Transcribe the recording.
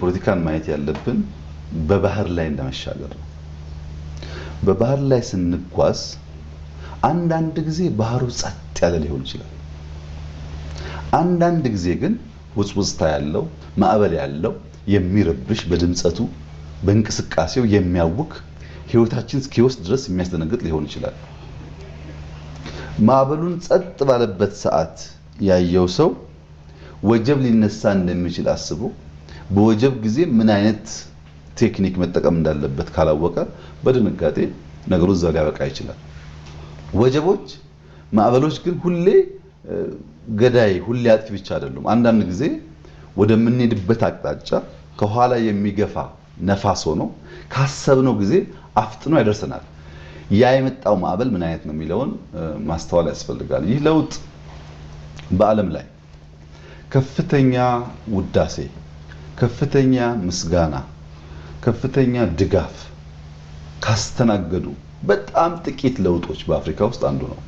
ፖለቲካን ማየት ያለብን በባህር ላይ እንደመሻገር ነው። በባህር ላይ ስንጓዝ አንዳንድ ጊዜ ባህሩ ጸጥ ያለ ሊሆን ይችላል። አንዳንድ ጊዜ ግን ውጽውጽታ ያለው፣ ማዕበል ያለው፣ የሚረብሽ፣ በድምጸቱ በእንቅስቃሴው የሚያውክ፣ ህይወታችን እስኪወስድ ድረስ የሚያስደነግጥ ሊሆን ይችላል። ማዕበሉን ጸጥ ባለበት ሰዓት ያየው ሰው ወጀብ ሊነሳ እንደሚችል አስቦ በወጀብ ጊዜ ምን አይነት ቴክኒክ መጠቀም እንዳለበት ካላወቀ በድንጋጤ ነገሩ እዛው ሊያበቃ ይችላል። ወጀቦች፣ ማዕበሎች ግን ሁሌ ገዳይ፣ ሁሌ አጥፊ ብቻ አይደሉም። አንዳንድ ጊዜ ወደምንሄድበት አቅጣጫ ከኋላ የሚገፋ ነፋስ ሆኖ ካሰብነው ጊዜ አፍጥኖ ያደርሰናል። ያ የመጣው ማዕበል ምን አይነት ነው የሚለውን ማስተዋል ያስፈልጋል። ይህ ለውጥ በዓለም ላይ ከፍተኛ ውዳሴ፣ ከፍተኛ ምስጋና፣ ከፍተኛ ድጋፍ ካስተናገዱ በጣም ጥቂት ለውጦች በአፍሪካ ውስጥ አንዱ ነው።